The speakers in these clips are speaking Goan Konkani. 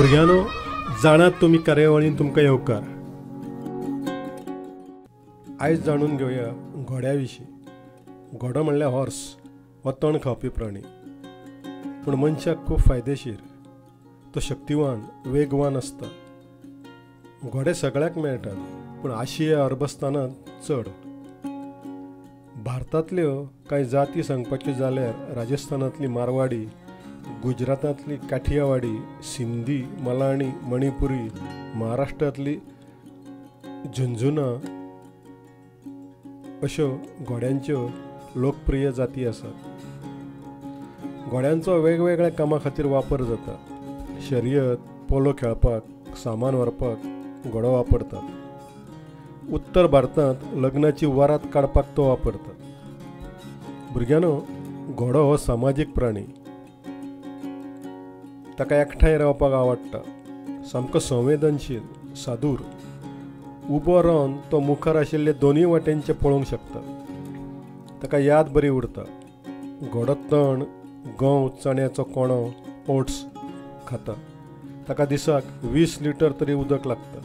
भुरग्यांनो, जाणात तुमी कार्यावळीन तुमकां येवकार. आयज जाणून घेवया घोड्या विशीं. घोडो म्हणल्यार हॉर्स हो तण खावपी प्राणी, पूण मनशाक खूब फायदेशीर. तो शक्तिवान, वेगवान आसता. घोडे सगळ्याक मेळटात, पूण आशिया अरबस्तानांत चड. भारतांतल्यो कांय जाती सांगपाच्यो जाल्यार राजस्थानांतली मारवाडी, गुजरातांतली काठियावाडी, सिंधी, मलाणी, मणिपुरी, महाराष्ट्रांतली झुंझुना अश्यो घोड्यांच्यो लोकप्रिय जाती आसात. घोड्यांचो वेगवेगळ्या कामां खातीर वापर जाता. शर्यत, पोलो खेळपाक, सामान व्हरपाक घोडो वापरतात. उत्तर भारतांत लग्नाची वरात काडपाक तो वापरतात. भुरग्यांनो, घोडो हो सामाजीक प्राणी. ताका एकठांय रावपाक आवडटा. सामको संवेदनशील, सादूर. उबो रावन तो मुखार आशिल्ले दोनूय वाटेनचे पळोवंक शकता. ताका याद बरी उरता. घोडो तण, गंव, चण्याचो कोणो, ओट्स खाता. ताका दिसाक 20 लिटर तरी उदक लागता.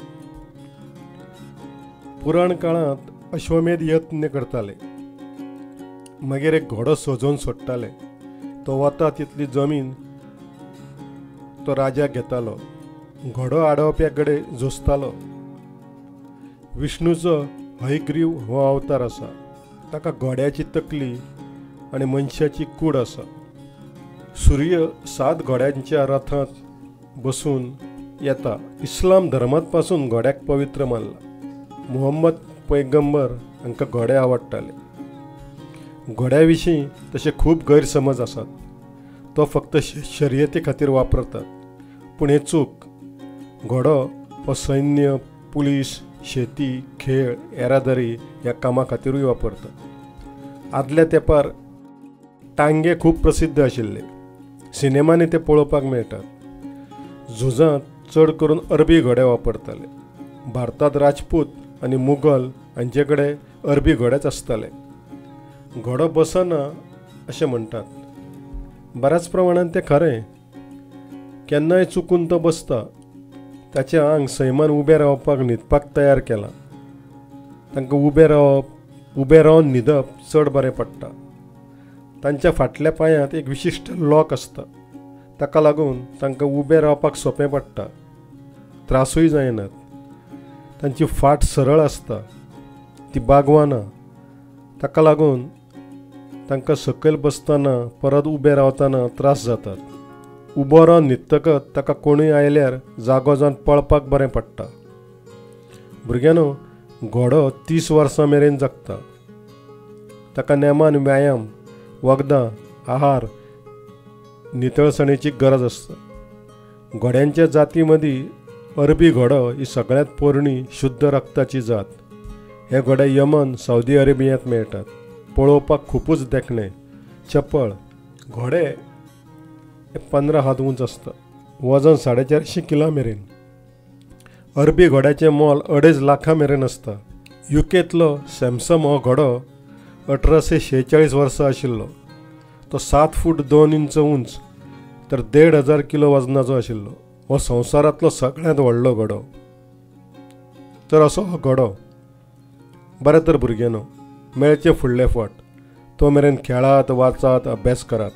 पुराण काळांत अश्वमेध यत्न करताले. मागीर एक घोडो सजोवन सोडटाले. तो वता तितली जमीन तो राजा घेतालो. घोडो आडोवप्या कडेन झोजतालो. विष्णूचो हयग्रीव हो अवतार आसा. ताका घोड्याची तकली आनी मनशाची कूड आसा. सूर्य 7 घोड्यांच्या रथांत बसून येता. इस्लाम धर्मांत पासून घोड्याक पवित्र मानला. मुहम्मद पैगंबर हांकां घोडे आवडटाले. घोड्या विशीं तशे खूब गैरसमज आसात. तो फक्त शर्यती खातीर वापरतात, पूण हें चूक. घोडो हो सैन्य, पुलीस, शेती, खेळ, येरादारी ह्या कामां खातिरूय वापरतात. आदल्या तेंपार टांगे खूब प्रसिद्ध आशिल्ले. सिनेमांनी ते पळोवपाक मेळटात. झुजांत चड करून अरबी घोडे वापरताले. भारतांत राजपूत आनी मुगल हांचे कडेन अरबी घोडेच आसताले. घोडो बसना अशें म्हणटात. बऱ्याच प्रमाणान तें खरें. केन्नाय चुकून तो बसता. ताचें आंग सैमान उबें रावपाक, न्हिदपाक तयार केलां. तांकां उबें रावप, उबें रावन न्हिदप चड बरें पडटा. तांच्या फाटल्या पांयांत एक विशिश्ट लॉक आसता. ताका लागून तांकां उबें रावपाक सोंपें पडटा. त्रासूय जायनात. तांची फाट सरळ आसता, ती बागवाना. ताका लागून तांकां सकयल बसतना, परत उबें रावतना त्रास जातात. उबो रावन न्हिदतकच ताका कोणूय आयल्यार जागो जावन पळपाक बरें पडटा. भुरग्यांनो, घोडो 30 वर्सां मेरेन जगता. ताका नेमान व्यायाम, वखदां, आहार, नितळसाणेची गरज आसता. घोड्यांच्या जाती मदीं अरबी घोडो ही सगळ्यांत पोरणी शुद्ध रक्ताची जात. हे घोडे यमन, सावदी अरेबियांत मेळटात. पळोवपाक खुबूच देखणे, चपळ. घोडे 15 हात उंच आसता. वजन 450 किलो मेरेन. अरबी घोड्याचें मोल 2.5 लाखां मेरेन आसता. युकेंतलो सॅमसम हो घोडो 1846 वर्सां आशिल्लो. तो 7 फूट 2 इंच उंच तर 1500 किलो वजनाचो आशिल्लो. हो संवसारांतलो सगळ्यांत व्हडलो घोडो. तर असो हो घोडो. बरें तर भुरग्यांनो, मेळचें फुडले फावट. तो मेरेन खेळात, वाचात, अभ्यास करात.